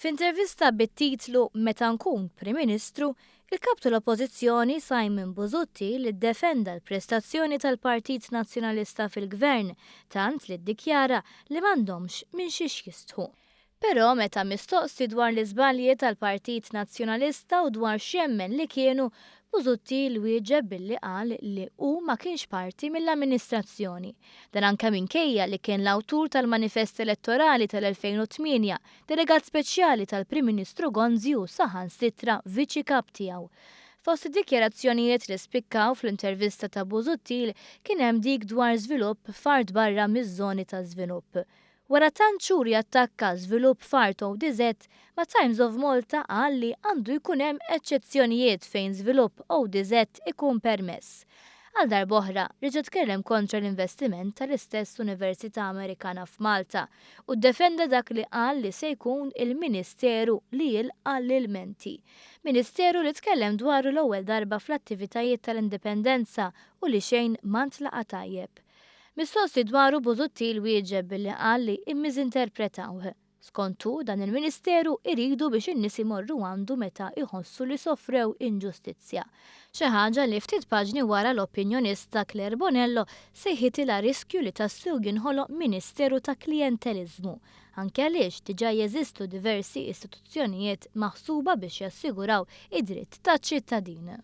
F'intervista bit-titlu Meta nkun Prim Ministru, il-Kap tal-Oppożizzjoni Simon Busuttil iddefenda l-prestazzjoni tal-Partit Nazzjonalista fil-Gvern tant li ddikjara li m'għandhomx minn xiex jistħu. Però meta mistoqsi dwar l-iżbalji tal-Partit Nazzjonalista u dwar x'jemmen li kienu, Busuttil wieġeb billi qal li hu ma kienx parti mill-amministrazzjoni. Dan anke minkejja li kien l-awtur tal-manifest elettorali tal-2008, delegat speċjali tal-Prim Ministru Gonzi u saħansitra Viċi Kap tiegħu. Fost id-dikjarazzjonijiet li spikkaw fl-intervista ta' Busuttil kien hemm dik dwar żvilupp f'art barra miż-żoni ta' żvilupp. Wara tant xhur jattakka żvilupp f'art ODZ, ma' Times of Malta qal li għandu jkun hemm eċċezzjonijiet fejn żvilupp ODZ ikun permess. Għal darb'oħra, reġa' tkellem kontra l-investiment tal-istess Università Amerikana f'Malta u ddefenda dak li qal li se jkun il-Ministeru li jilqa' l-ilmenti. Ministeru li tkellem dwaru l-ewwel darba fl-attivitajiet tal-Indipendenza u li xejn ma ntlaqa' tajjeb. Mistoqsi dwaru Busuttil wieġeb billi qal li immiżinterpretawh. Skont hu, dan il-Ministeru iridu biex in-nies imorru għandu meta jħossu li sofrew inġustizzja. Xi ħaġa li ftit paġni wara l-opinjonista Claire Bonello sejħitilha riskju li tassew jinħoloq Ministeru ta' klijenteliżmu, anke għaliex diġà jeżistu diversi istituzzjonijiet maħsuba biex jassiguraw id-dritt taċ-ċittadin.